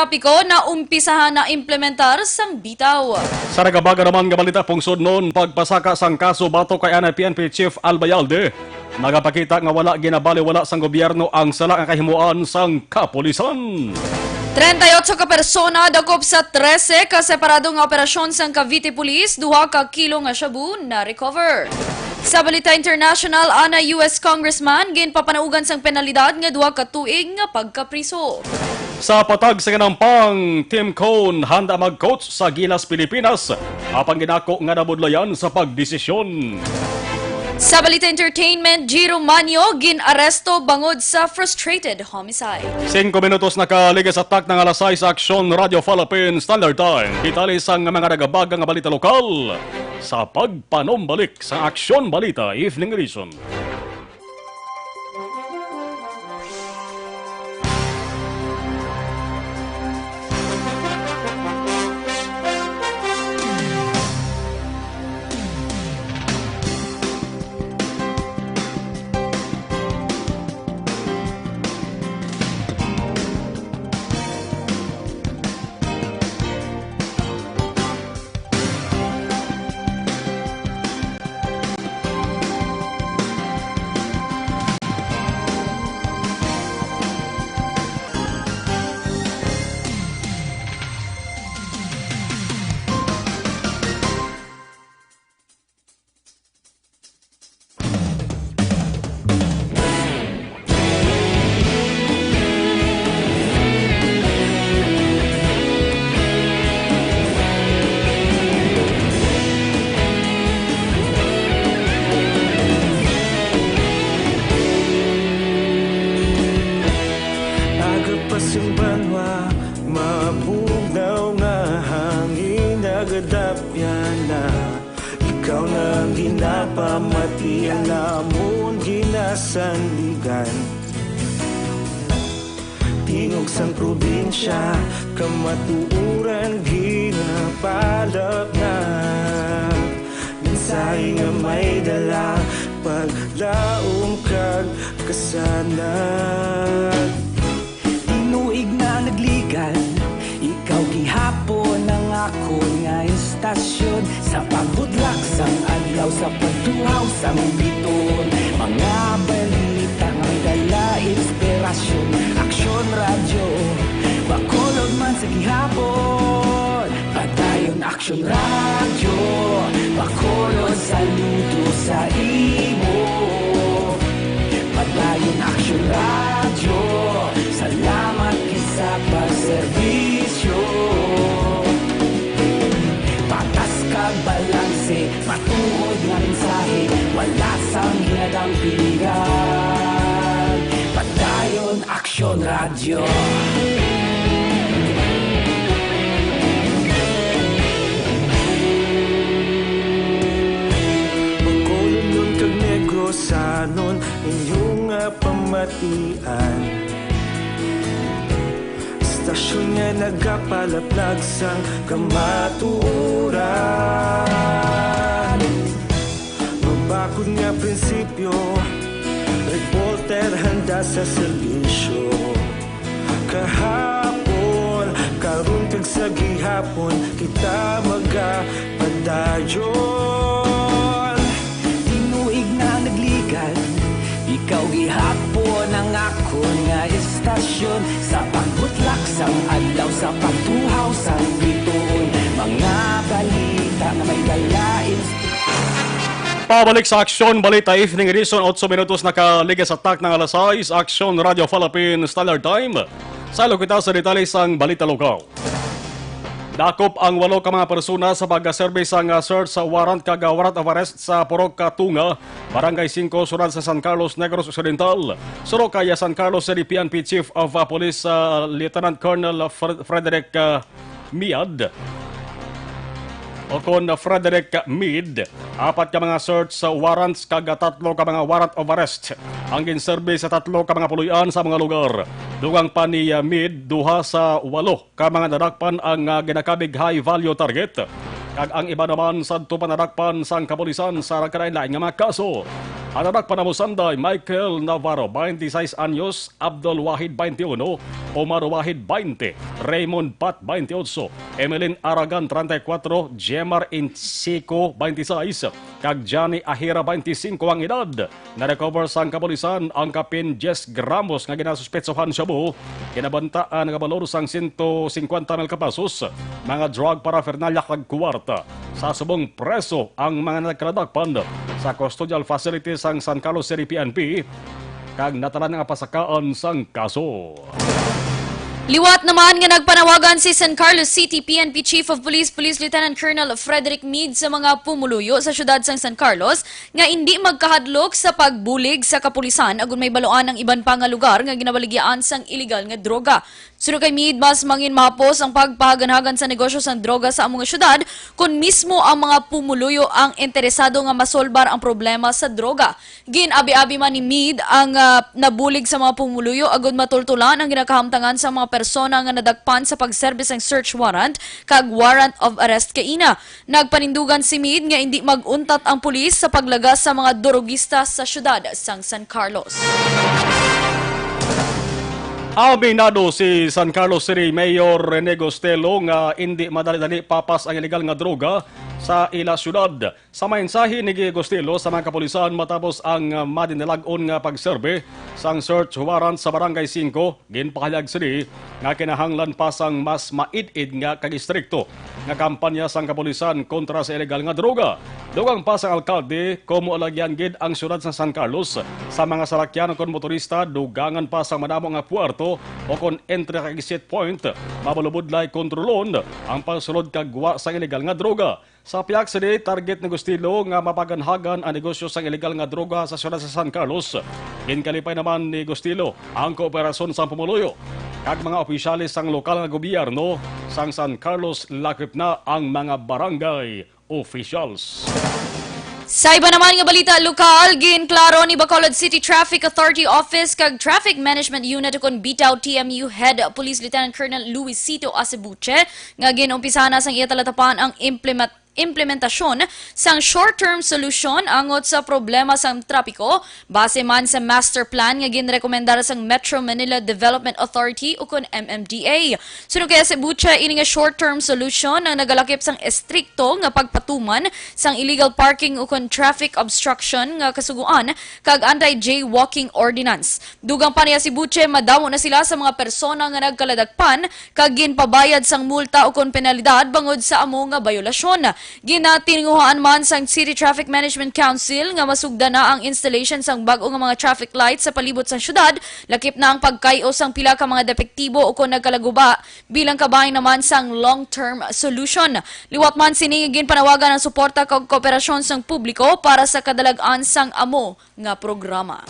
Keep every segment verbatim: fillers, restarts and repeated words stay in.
Piko na umpisahan na implementar sang bitaw. Sa nagabaga naman nga balita, pungsod non pagpasaka sang kaso batok kay anay P N P Chief Albayalde, nagapakita nga wala ginabaliwala sang gobyerno ang sala nga kahimuan sang kapulisan. Treinta y ocho ka persona dakop sa trese ka separado nga operasyon sang Cavite Police, duha ka kilo nga shabu na recover. Sa balita international, anay U S Congressman ginpapanaugan sang penalidad nga duha ka tuig nga pagkapriso. Sa patag sa ginampang, Team Cone handa mag-coach sa Gilas, Pilipinas, apang ginako nga nabudlayan sa pagdesisyon. Sa balita entertainment, G Romano gin-aresto bangod sa frustrated homicide. Singko minutos na kaligas sa takna nga alas sais, Aksyon Radio Philippine Standard Time. Detalye sang mga nagabaga nga balita lokal sa pagpanumbalik sa Aksyon Balita Evening Edition. Aga pa sing banwa, mabugnaw nga hangin nagadapyan na. Ikaw na ang ginapamati, ang amon ginasandigan. Tingog sang probinsya, kamatuoran ginapalapnat. Mensahe nga may dala, paglaom kag kasanag. Tinuig na nagligan, ikaw gihapon ang akon nga istasyon. Sa pagbudlak sang adlaw, sa pagtuhaw sang biton, mga balita nga may dala inspirasyon. Aksyon Radyo, Bacolod man sa gihapon. Padayon Aksyon Radyo, Bacolod, saludo sa imo. Padayon Aksyon Radyo, salamat gid sa pagserbisyo. Patas kag balanse, matuod nga mensahe, wala sang ginadampigan. Padayon Aksyon Radyo. Bacolodnon kag Negrosanon, inyo nga pamatian. Istasyon nga nagapalaplag sang kamatuoran. Mabakod nga prinsipyo, reporter handa sa serbisyo. Kahapon, karon kag sa gihapon, kita magapadayon. Tinuig na nagligan, ikaw gihapon ang akon nga istasyon. Sa pagbutlak sang adlaw, sa pagtuhaw sang bituon, mga balita nga may dala. Pabalik sa Aksyon Balita Evening Edition, otso minutos nakaligas sa takna nga alas sais, Aksyon Radio Philippine Standard Time. Saylo kita sa detalye sang balita lokal. Dakop ang walo ka mga persona sa pagserbi sang, ah, search warrant kag, ah, warrant of arrest sa Purok Katunga, Barangay Singko, Syudad sa San Carlos, Negros Occidental. Suno kay, ah, San Carlos City P N P Chief of, ah, Police, ah, Lieutenant Colonel Fre-, Frederick, ah, Miad, o kon Frederick Mead, apat ka mga search warrants kag tatlo ka mga warrant of arrest ang ginserbi sa tatlo ka mga puloy-an sa mga lugar. Dugang pa ni, ah, Mead, duha sa walo ka mga nadakpan ang, ah, ginakabig high value target, kag ang iba naman sadto pa nadakpan sang kapulisan sa nagkalain-lain nga mga kaso. Ang nadakpan amo sanday, Michael Navarro, twenty-six anyos, Abdul Wahid, twenty-uno, Omar Wahid, twenty, Raymond Pat, twenty-eight, Emeline Aragan, treinta y cuatro, Jemar Insico, twenty-six, kag Johnny Ahira, twenty-cinco ang edad. Na-recover sang kapulisan ang kapin diyes gramos nga ginasuspetsohan shabu, kinabantaan nga balor sang sento singkwenta mil ka pesos, mga drug paraphernalia kag kwarta. Sa subong, preso ang mga nagkaladakpan sa custodial facility sang San Carlos City P N P kag natalan nga pasakaan sang kaso. Liwat naman nga nagpanawagan si San Carlos City P N P Chief of Police, Police Lieutenant Colonel Frederick Meade sa mga pumuluyo sa siyudad sang San Carlos nga indi magkahadlok sa pagbulig sa kapulisan agud may baloan ang iban pa nga lugar nga ginabaligyaan sang iligal nga droga. Suno kay Meade, mas mangin mahapos ang pagpahaganhagan sa negosyo sang droga sa amo nga siyudad kon mismo ang mga pumuluyo ang interesado nga masolbar ang problema sa droga. Gin-abi-abi man ni Meade ang, ah, nabulig sa mga pumuluyo agud matultulan ang ginakahamtangan sa mga persona nga nadakpan sa pagserbi sang search warrant kag warrant of arrest kaina. Nagpanindugan si Meade nga indi mag-untat ang pulis sa paglagas sa mga durogista sa siyudad sang San Carlos. Aminado si San Carlos City Mayor Rene Gostelo nga indi madali-dali papas ang iligal nga droga sa ila siyudad. Sa mensahe ni Gustilo sa mga kapulisan matapos ang, ah, madinalag-on nga pagserbe sang search warrant sa Barangay Cinco, ginpahayag sini nga kinahanglan pa sang mas maid-id nga kag istrikto nga kampanya sang kapulisan kontra sa iligal nga droga. Dugang pa sang alkalde, kon moalagyan gid ang siyudad sa San Carlos sa mga salakyan kon motorista, dugangan pa sang madamo nga puerto o kon entry kag exit point, mabalubudlay kontrolon ang pagsulod kag gwa sang iligal nga droga. Sa pihak sini, target ni Gustilo nga mapaganhagan ang negosyo sang iligal nga droga sa siyudad sa San Carlos. Ginkalipay naman ni Gustilo ang kooperasyon sang pumuluyo kag mga opisyales sang lokal nga gobyerno sang San Carlos, lakip na ang mga barangay officials. Sa iba naman nga balita lokal, ginklaro ni Bacolod City Traffic Authority Office kag Traffic Management Unit, ukon BTAU T M U Head Police Lieutenant Colonel Luisito Acebuche nga gin-umpisahan na sang iya talatapan ang implement implementasyon sang short-term solution angot sa problema sang trapiko, base man sa master plan nga ginrekomendar sang Metro Manila Development Authority, ukon M M D A. Suno kay Acebuche, ini nga short-term solution ang nagalakip sang estrikto nga pagpatuman sang illegal parking ukon traffic obstruction nga kasugoan kag anti-jaywalking ordinance. Dugang pa ni Acebuche, madamo na sila sa mga persona nga nagkaladakpan kag ginpabayad sang multa ukon penalidad bangod sa amo nga bayolasyon. Ginatinguhaan man sang City Traffic Management Council nga masugda na ang installation sang bag-o nga mga traffic lights sa palibot sang syudad, lakip na ang pagkay-o sang pila ka mga depektibo ukon nagkalaguba, bilang kabahin naman sang long-term solution. Liwat man sini, ginpanawagan ang suporta kag kooperasyon sang publiko para sa kadalag-an sang amo nga programa.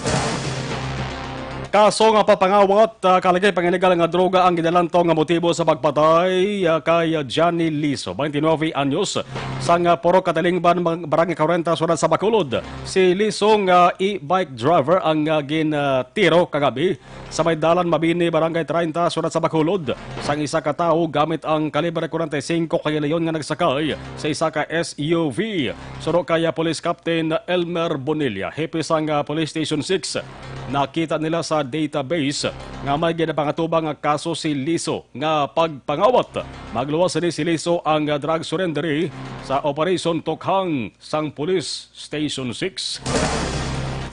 Kaso nga pagpangawat, ah, kalagip ang iligal nga droga ang ginalantaw nga motibo sa pagpatay, ah, kay, ah, Johnny Liso, twenty-nine anyos, sang, ah, Purok Katalingban, Barangay forty, siyudad sa Bacolod. Si Liso nga e-bike driver ang, ah, gin, ah, tiro kagabi sa may Dalan Mabini, Barangay treinta, siyudad sa Bacolod, sang isa ka tawo gamit ang kalibre forty-five kay leon nga nagsakay sa isa ka S U V. Suno kay, ah, Police Captain Elmer Bonilla, hepe sang, ah, Police Station six, nakita nila sa database nga may ginapangatubang nga kaso si Liso nga pagpangawat. Magluwas sini si Liso ang, ah, drug surrenderee sa Operation Tukhang sang Police Station six.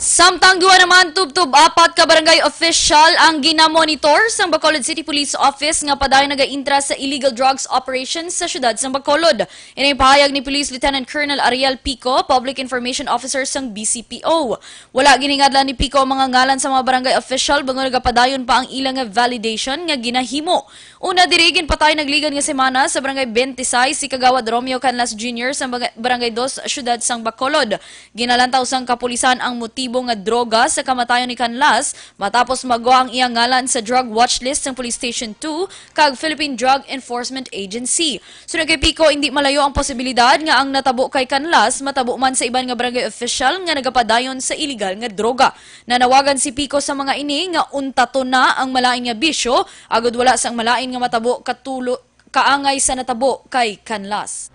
Samtang duha naman tubtob apat ka barangay official ang ginamonitor sang Bacolod City Police Office nga padayon nagaintra sa illegal drugs operations sa siyudad sang Bacolod. Ini pahayag ni Police Lieutenant Colonel Ariel Pico, Public Information Officer sang B C P O. Wala giningadlan ni Pico ang mga ngalan sa mga barangay official bangod nagapadayon pa ang ila nga validation nga ginahimo. Una diri, ginpatay nagligad nga semana sa Barangay twenty-six si Kagawad Romeo Canlas Junior sa Barangay, Barangay Dos, Siyudad sang Bacolod. Ginalantaw sang kapulisan ang motibo nga droga sa kamatayon ni Canlas matapos magwa ang iya ngalan sa drug watch list sang Police Station two kag Philippine Drug Enforcement Agency. Suno kay Pico, indi malayo ang posibilidad nga ang natabo kay Canlas matabo man sa iban nga barangay official nga nagapadayon sa iligal nga droga. Nanawagan si Pico sa mga ini nga untaton na ang malain nga bisyo agud wala sang malain nga matabo katulo kaangay sa natabo kay Canlas.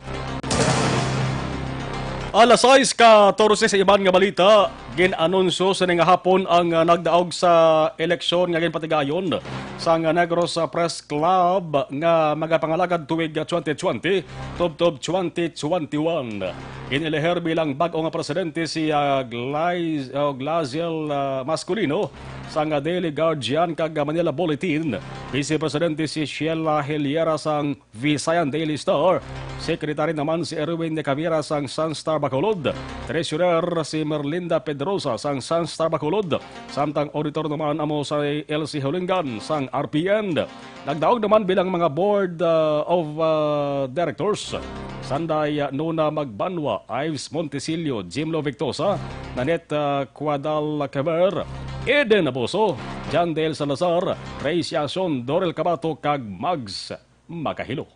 Alas sais katorse sa iban nga balita, Gin-anunsyo sini nga hapon ang, ah, nagdaog sa eleksyon nga ginpatigayon sang Negros, ah, Press Club nga magapangalagad tuig, ah, twenty twenty, tubtob twenty twenty-one. Gin-eleher bilang bag-o nga presidente si, ah, Glaiz-, oh, Glaziel, ah, Masculino sang, ah, Daily Guardian kag, ah, Manila Bulletin. Vice Presidente si Sheila Heliera sang Visayan Daily Star. Secretary naman si Erwin de Cavira sang Sunstar Bacolod. Treasurer si Merlinda Pedrosa sang Sunstar Bacolod. Samtang auditor naman amo si L C Hulingan sang R P N. Nagdaog naman bilang mga board, uh, of, uh, directors: Sanday, uh, Nona Magbanwa, Ives Montesilio, Jim Lo Victosa, Nanette, uh, Cuadal Quever, Eden Aboso, John Dale Salazar, Ray Siason, Dorel Cabato, kag Mags Makahilo.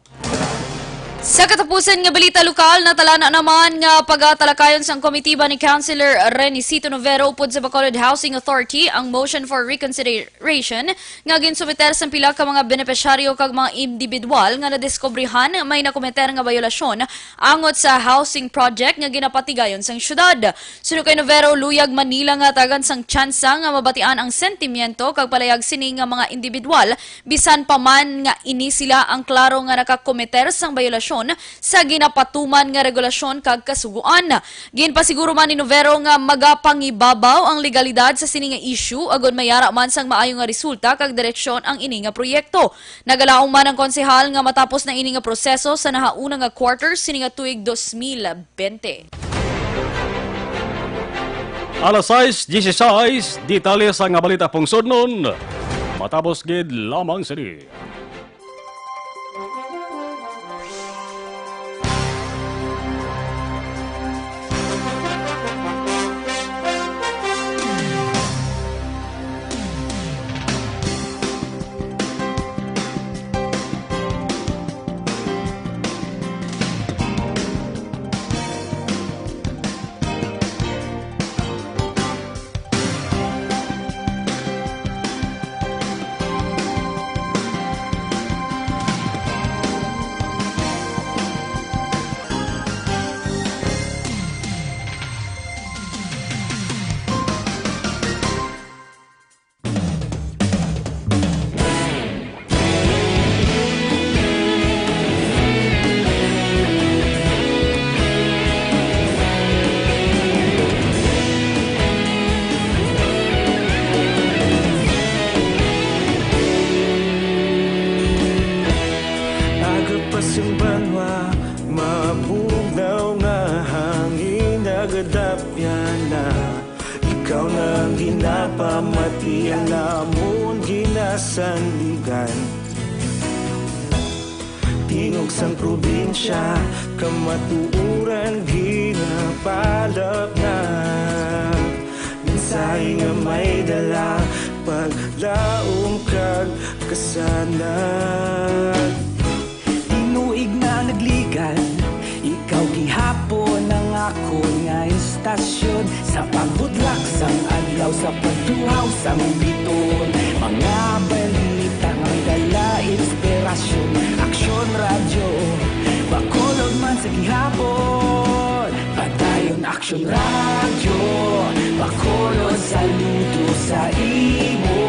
Sa katapusan nga balita lokal, natalana naman nga pagatalakayon sang komitiba ni Councilor Renisito Novero upod sa Bacolod Housing Authority ang motion for reconsideration nga ginsumiter sang pila ka mga benepisyaryo kag mga individual nga nadiskubrihan may nakometer nga bayolasyon angot sa housing project nga ginapatigayon sang syudad. Suno kay Novero, luyag man nila nga hatagan sang tsansa nga mabatian ang sentimiento kag palayag sini nga mga individual, bisan pa man nga ini sila ang klaro nga nakakometer sang bayolasyon sa ginapatuman nga regulasyon kag kasugoan. Ginpasiguro man ni Novero nga magapangibabaw ang legalidad sa sini nga issue agod mayara man sang maayo nga resulta kag direksyon ang ini nga proyekto. Nagalaom man ang konsehal nga matapos na ini nga proseso sa nahauna nga quarter sini nga tuig dos mil bente. Alas sais dieciséis, detalye sa nga balita pungsodnon. Matapos gid lamang sini. Aga pa sing banwa, mabugnaw nga hangin nagadapyan na. Ikaw na ang ginapamati, ang namon ginasandigan. Tingog sang probinsya, kamatuoran ginapalapnag. Mensahe nga may dala, paglaom kag kasanag. Tinuig na nagligad, ikaw gihapon ang akon nga istasyon. Sa pagbutlak sang adlaw, sa pagtuhaw sang biton, mga balita nga may dala inspirasyon. Aksyon Radyo, Bacolod man sa gihapon. Padayon Aksyon Radyo, Bacolod, saludo sa imo.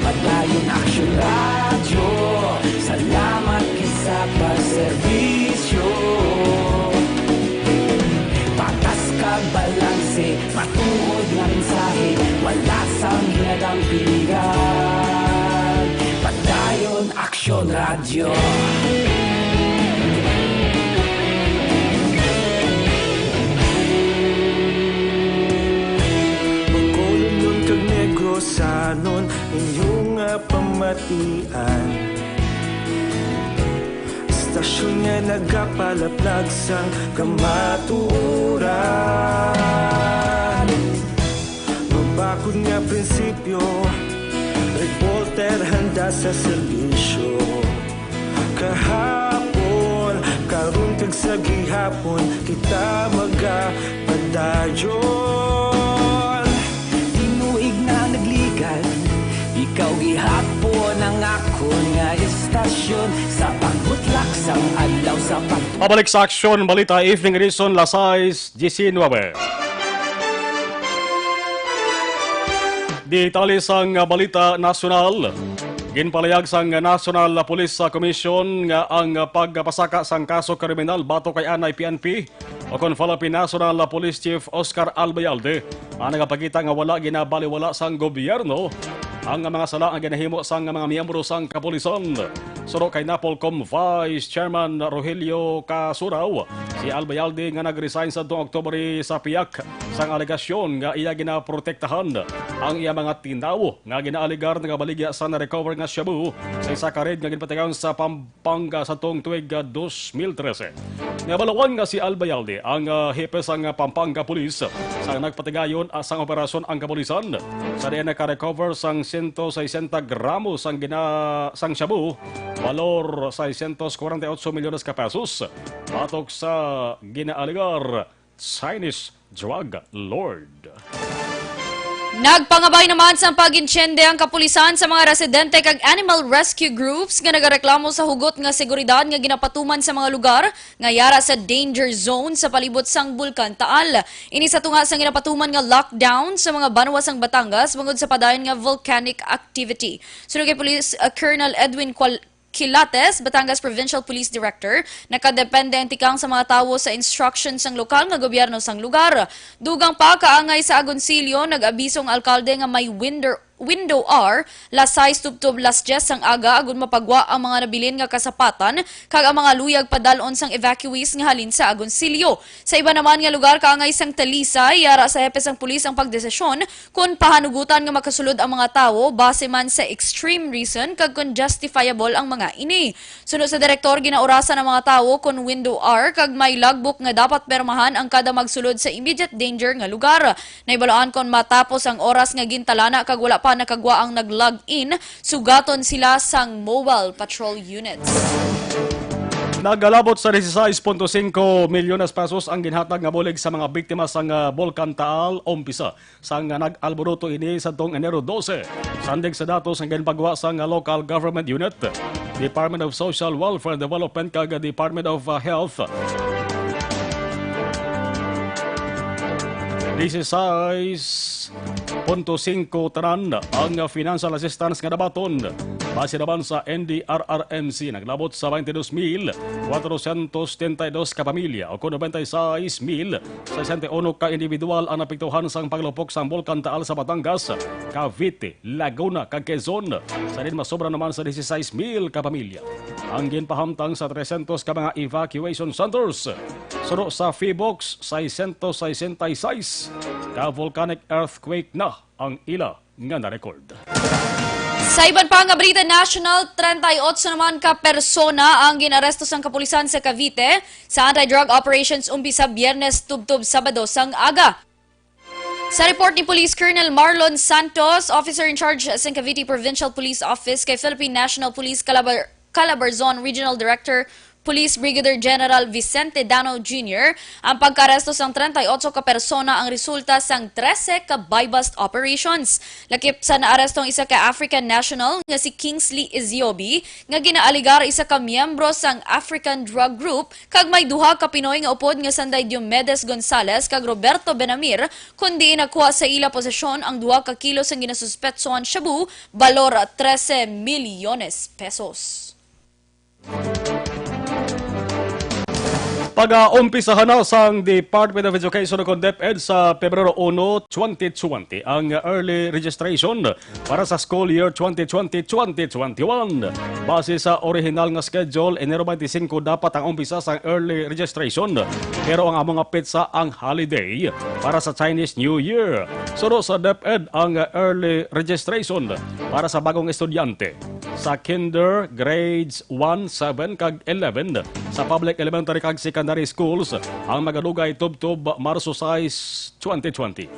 Padayon Aksyon Radyo, salamat gid sa pagserbisyo. Patas kag balanse, matuod nga mensahe, wala sang hinadang piligan. Padayon Aksyon Radyo. Bacolodnon kag Negrosanon, inyo nga pamatian. Istasyon nga nagapalaplag sang kamatuoran. Mabakod nga prinsipyo, reporter handa sa serbisyo. Kahapon, karon kag sa gihapon, kita magapadayon. Tinuig na nagligad, ikaw gihapon ang akon nga istasyon. Sa pagbutlak sang adlaw, sa pag- Pabalik sa Aksyon Balita Evening Edition, alas sais diecinuebe. Detalye sang balita nasyonal. Ginpalayag sang National Police Commission nga ang pagpasaka sang kaso kriminal batok kay anay P N P o kon Philippine National Police Chief Oscar Albayalde ang nagapakita nga wala ginabaliwala sang gobyerno ang mga sala nga ginahimo sang mga miyembro sang kapulisan. Suno kay Napolcom Vice Chairman Rogelio Casuraw, si Albayalde nga nag-resign sa tuong Oktubre sa pihak sang alegasyon nga iya ginaprotektahan ang iya mga tinawo nga ginaaligar nagabaligya sa na-recover nga shabu sa isa ka raid nga ginpatigayon sa Pampanga sa tuong tuig, ah, dos mil trese. Nabaluan nga si Albayalde ang, ah, hepe sang Pampanga Police sa nagpatigayon, ah, sang operasyon ang kapulisan sa diin naka-recover sang sento sesenta gramo sang gina-, sang shabu, balor seiscientos cuarenta y ocho milyones ka pesos, batok sa ginaaligar Chinese drug lord. Nagpangabay naman sang pag-insyende ang kapulisan sa mga residente kag animal rescue groups nga nagareklamo sa hugot nga seguridad nga ginapatuman sa mga lugar nga yara sa danger zone sa palibot sang Bulkan Taal. Ini sa tunga sang ginapatuman nga lockdown sa mga banwa sang Batangas bangod sa padayon nga volcanic activity. Suno kay Police, uh, Colonel Edwin Cual-, Quilates, Batangas Provincial Police Director, nakadepende ang tikang sa mga tawo sa instruction sang lokal nga gobyerno sang lugar. Dugang pa, kaangay sa Agoncillo, nag-abiso ang alkalde nga may window, window hour, las sais tubtob las dyes sang aga, agud mapagwa ang mga nabilin nga kasapatan kag ang mga luyag padal-on sang evacuees nga halin sa Agoncillo. Sa iba naman nga lugar, kaangay sang Talisay, yara sa hepe sang pulis ang pagdesisyon kon pahanugutan nga makasulod ang mga tawo base man sa extreme reason kag kon justifiable ang mga ini. Suno sa direktor, ginaurasan ang mga tawo kon window hour kag may logbook nga dapat pirmahan ang kada magsulod sa immediate danger nga lugar. Nahibaluan kon matapos ang oras nga gintalana kag wala pa nakagwa ang nag-log in, sugaton sila sang mobile patrol units. Nagalabot sa dieciséis punto cinco milyones pesos ang ginhatag nga bulig sa mga biktima sang, ah, Bulkan Taal umpisa sang nag-alboroto ini sadtong Enero dose. Sandig sa datos nga ginpagwa sang local government unit, Department of Social Welfare and Development kag Department of, uh, Health, dieciséis punto cinco tanan ang financial assistance nga nabaton. Base naman sa N D R R M C, naglabot sa twenty-dos mil cuatrocientos setenta y dos ka pamilya, o kon noventa y seis mil sesenta y uno ka individual ang napektuhan sang paglupok sang Bulkan Taal sa Batangas, Cavite, Laguna, kag Quezon. Sa diin masobra naman sa dieciséis mil ka pamilya ang ginpahamtang sa trescientos ka mga evacuation centers. Suno sa PHIVOLCS, seiscientos sesenta y seis ka volcanic earthquake na ang ila nga na-record. Sa iban pa nga balita national, treinta y ocho naman ka persona ang gin-aresto sang kapulisan sa Cavite sa anti-drug operations umpisa Biyernes tubtob Sabado sang aga. Sa report ni Police Colonel Marlon Santos, officer in charge sa Cavite Provincial Police Office kay Philippine National Police Calabar-, Calabarzon Regional Director Police Brigadier General Vicente Dano Junior, ang pagkaaresto sang treinta y ocho ka persona ang resulta sang trese ka buy-bust operations. Lakip sa naaresto ang isa ka African national nga si Kingsley Iziobi, nga ginaaligar isa ka miyembro sang African drug group, kag may duha ka Pinoy nga upod nga sanday Diomedes Gonzales kag Roberto Benamir, kundi nakuha sa ila posesyon ang duha ka kilo sang ginasuspetsohan shabu, balor trese milyones pesos. Pag-aumpisahan na sang Department of Education o kon DepEd sa Pebrero uno, twenty twenty ang early registration para sa school year twenty twenty, twenty twenty-one. Base sa orihinal nga schedule, Enero twenty-five dapat ang umpisa sang early registration, pero ang amo nga petsa ang holiday para sa Chinese New Year. Suno sa DepEd, ang early registration para sa bagong estudyante sa kinder, grades one, seven, kag eleven sa public elementary kag secondary schools ang magadugay tubtob Marso sais, twenty twenty.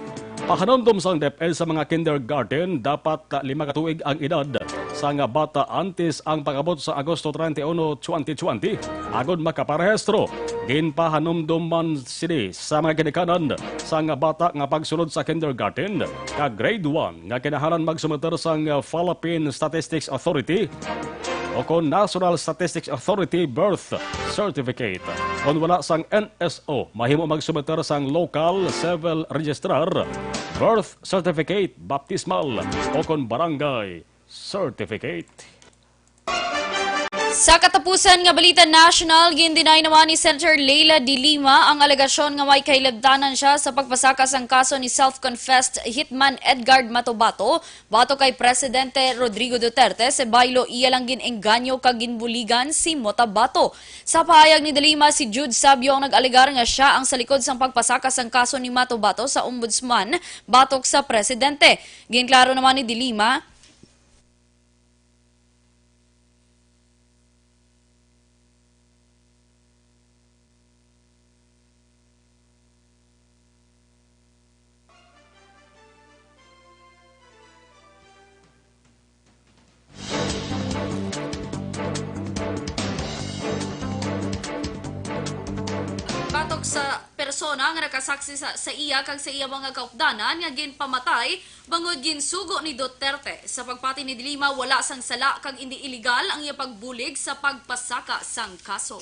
Pahanumdom sang DepEd sa mga kindergarten, dapat lima ka tuig ang edad sang bata antes ang pag-abot sa Agosto treinta y uno, twenty twenty, agod makaparehistro. Ginpahanumdom man sini sa mga ginikanan sang bata nga pagsulod sa kindergarten kag grade one nga kinahanglan magsumiter sang Philippine Statistics Authority o kon National Statistics Authority birth certificate. Kon wala sang N S O, mahimo magsumiter sang local civil registrar birth certificate, baptismal, o kon barangay certificate. Sa katapusan nga balita national, gin-deny naman ni Senator Leila de Lima ang alegasyon nga may kahilabtanan siya sa pagpasaka sang kaso ni self-confessed Hitman Edgard Matobato batok kay Presidente Rodrigo Duterte sa baylo iya lang gin-engganyo kag ginbuligan si Matabato. Sa pahayag ni de Lima, si Jude Sabio ang nag-alegar nga siya ang sa likod sang pagpasaka sang kaso ni Matobato sa Ombudsman batok sa Presidente. Ginklaro naman ni de Lima, batok sa persona nga nakasaksi sa, sa iya kag sa iya mga kaupdanan nga ginpamatay bangod ginsugo ni Duterte. Sa pagpati ni de Lima, wala sang sala kag indi iligal ang iya pagbulig sa pagpasaka sang kaso.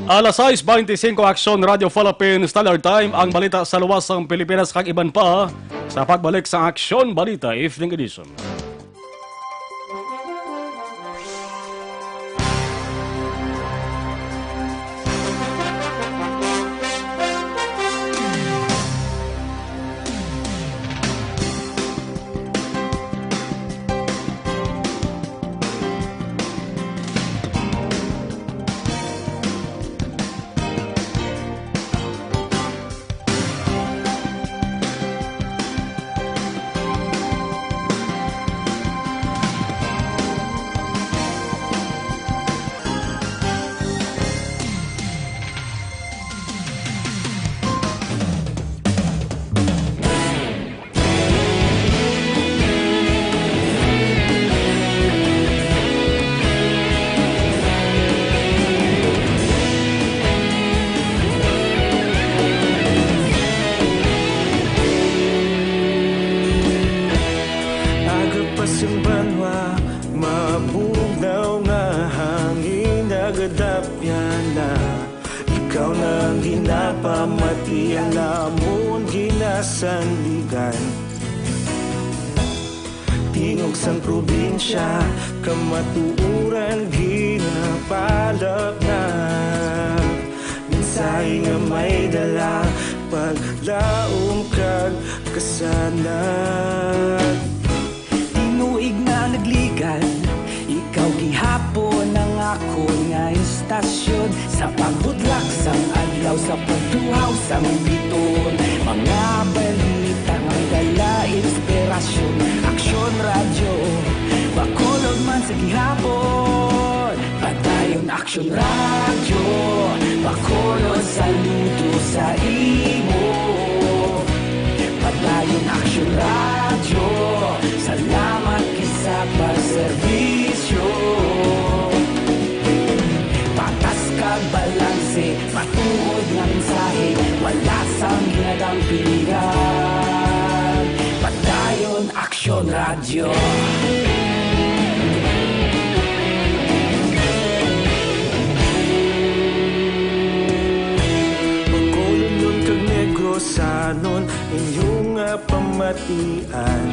Alas sais beintisinko, Aksyon Radio Philippines Standard Time, ang balita sa luwas sang Pilipinas kag iban pa sa pagbalik sa Aksyon Balita Evening Edition. Aga pa sing banwa, mabugnaw nga hangin, nagadapyan na. Ikaw na ang ginapamati, ang amon ginasandigan. Tingog sang probinsya, kamatuoran ginapalapnag. Mensahe nga may dala, paglaom kag kasanag. Tinuig na nagligad, ikaw gihapon ang akon nga istasyon. Sa pagbutlak sang adlaw, sa pagtuhaw sang bituon, mga balita nga dala inspirasyon. Aksyon Radyo, Bacolod man sa gihapon. Padayon Aksyon Radyo, Bacolod, saludo sa imo. Padayon Aksyon Radyo, salamat gid sa pagserbisyo. Patas kag balanse, matuod nga mensahe, wala sang ginadampingan. Padayon Aksyon Radyo. Bacolodnon kag Negrosanon, inyo nga pamatian.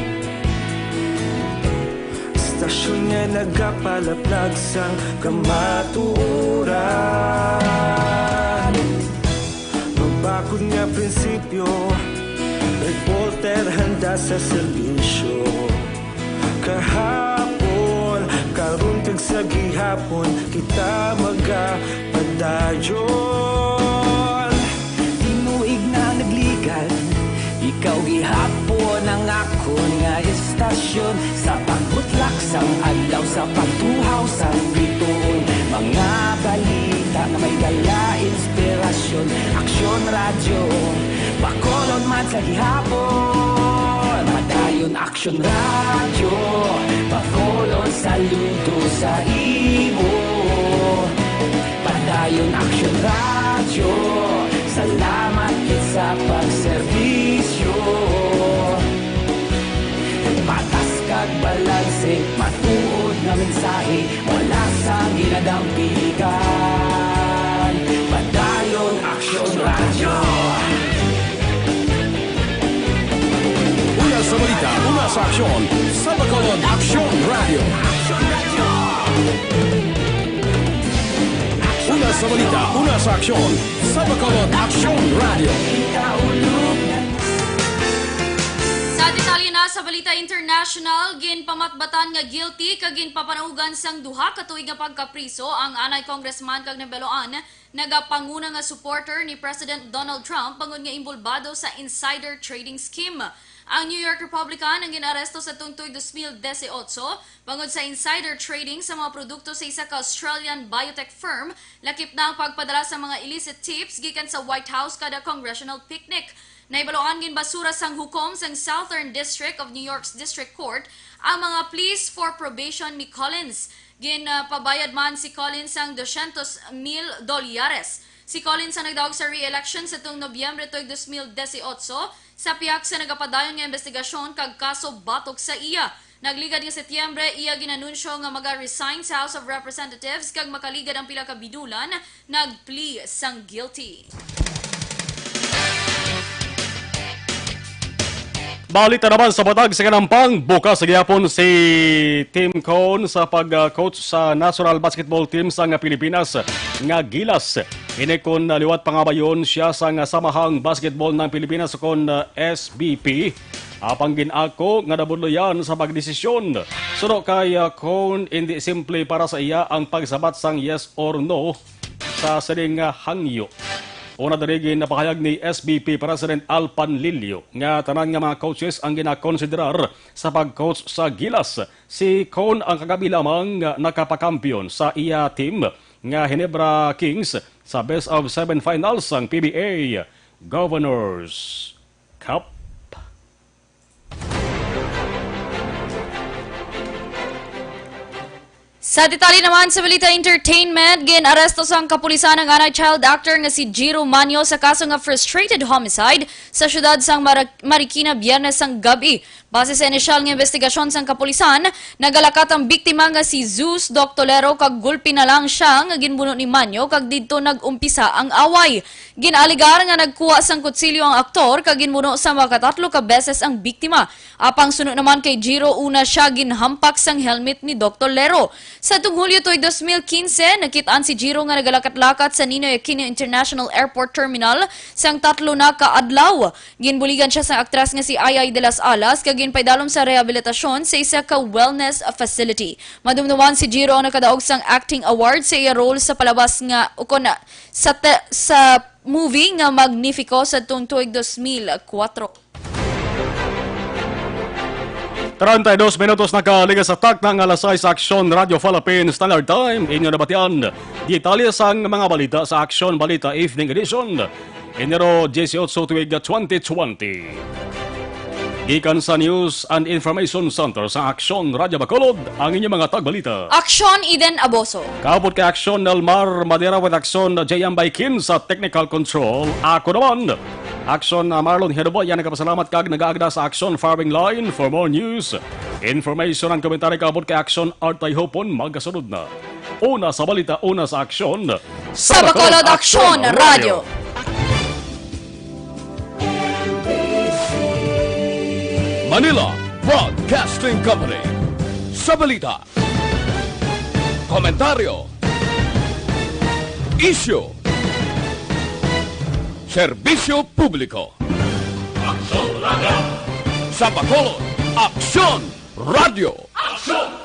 Istasyon nga nagapalaplag sang kamatuoran. Mabakod nga prinsipyo, reporter handa sa serbisyo. Kahapon, karon, kag sa gihapon, kita magapadayon. Tinuig na nagligad, ikaw gihapon ang akon nga istasyon. Sa pagbutlak sang adlaw, sa pagtuhaw sang bituon, mga balita nga may dala inspirasyon. Aksyon Radyo, Bacolod man sa gihapon. Padayon Aksyon Radyo, Bacolod, saludo sa imo. Padayon Aksyon Radyo, salamat gid sa pagserbisyo. Mensahe mula sa ginadampigan. Padayon, Aksyon Radyo. Una sa balita, una sa aksyon, sa Bacolod, Aksyon Radyo. Una sa balita, una sa aksyon, sa Bacolod, Aksyon Radyo. Sa detalye na sa balita international, ginpamatbatan nga guilty kag ginpapanaugan sang duha ka tuig nga pagkapriso ang anay congressman kag nabaluan nagapanguna nga supporter ni President Donald Trump bangod nga involbado sa insider trading scheme. Ang New York Republican ang gin-aresto sa tuig dos mil disiotso bangod sa insider trading sa mga produkto sa isa ka Australian biotech firm, lakip na ang pagpadala sa mga illicit tips gikan sa White House kada congressional picnic. Nahibaluan ginbasura sang hukom sang Southern District of New York's District Court ang mga pleas for probation ni Collins. Ginpabayad man si Collins sang dosyentos mil dolyares. Si Collins ang nagdaog sa re-election sa tuong Nobyembre tuig dos mil disiotso sa pihak sa nagapadayon nga investigasyon kag kaso batok sa iya. Nagligad nga Setyembre, iya ginanunsyo nga maga-resign sa House of Representatives kag makaligad ang pila ka binulan nag-plea sang guilty. Balita naman sa Batag sa Kanampang, bukas sa gihapon si Tim Cone sa pag-coach sa national basketball team sang Pilipinas nga Gilas. Ini kon liwat pangabayon siya sang Samahang Basketball ng Pilipinas kon, ah, S B P. Apang gin-ako nga nabudloyan sa pagdesisyon. Suno kay, ah, Cone, indi simple para sa iya ang pagsabat sang yes or no sa sining, ah, hangyo. Una diri, ginapahayag ni S B P President Al Panlilio nga tanan nga mga coaches ang ginakonsiderar sa pag-coach sa Gilas. Si Cone ang kagabi lamang nga nakapakampiyon sa iya team nga Ginebra Kings sa best of seven finals sang P B A Governors Cup. Sa detalye naman sa balita entertainment, gin-aresto sang kapulisan ang anay child actor nga si Jiro Manyo sa kaso nga frustrated homicide sa siyudad sang Mara-, Marikina Biyernes sang gab-i. Base sa inisyal nga investigasyon sang kapulisan, nagalakat ang biktima nga si Zeus Doctolero kag gulpi na lang siya nga ginbuno ni Manyo kag didto nag-umpisa ang away. Gin-alegar nga nagkuha sang kutsilyo ang aktor kag ginbuno sa makatatlo ka beses ang biktima. Apang suno naman kay Jiro, una siya ginhampak sang helmet ni Doctolero. Sa tuong Hulyo tuig dos mil quince, nakit-an si Jiro nga nagalakat-lakat sa Ninoy Aquino International Airport Terminal sang tatlo na ka adlaw. Ginbuligan siya sang aktres nga si Ai Ai de las Alas kag ginpaidalom sa rehabilitasyon sa isa ka wellness facility. Madumduman si Jiro ang nakadaog sang acting award sa iya role sa palabas nga, ukon na, sa te-, sa movie nga Magnifico sa tuong tuig dos mil kuwatro. Treinta y dos minutos nakaligas sa takna nga alas sais sa Aksyon Radyo Philippine Standard Time. Inyo nabatian detalye sang mga balita sa Aksyon Balita Evening Edition, Enero dieciocho, tuig twenty twenty. Gikan sa News and Information Center sa Aksyon Radyo Bacolod, ang inyong mga tagbalita. Aksyon Eden Aboso. Kaabot kay Aksyon Nelmar Madera with Aksyon J M Baikin sa technical control. Ako naman, Aksyon, ah, Marlon Hedoboy, ang nagapasalamat kag nagaagda sa Aksyon Firing Line. For more news, information and commentary, kaabot kay Aksyon Art Tayhopon, magasunod na. Una sa balita, una sa aksyon. Sa Bacolod Aksyon Radyo. Manila Broadcasting Company. Sa balita, komentaryo, isyu, serbisyo publiko. Aksyon Radyo. Sa Bacolod, Aksyon Radyo. Aksyon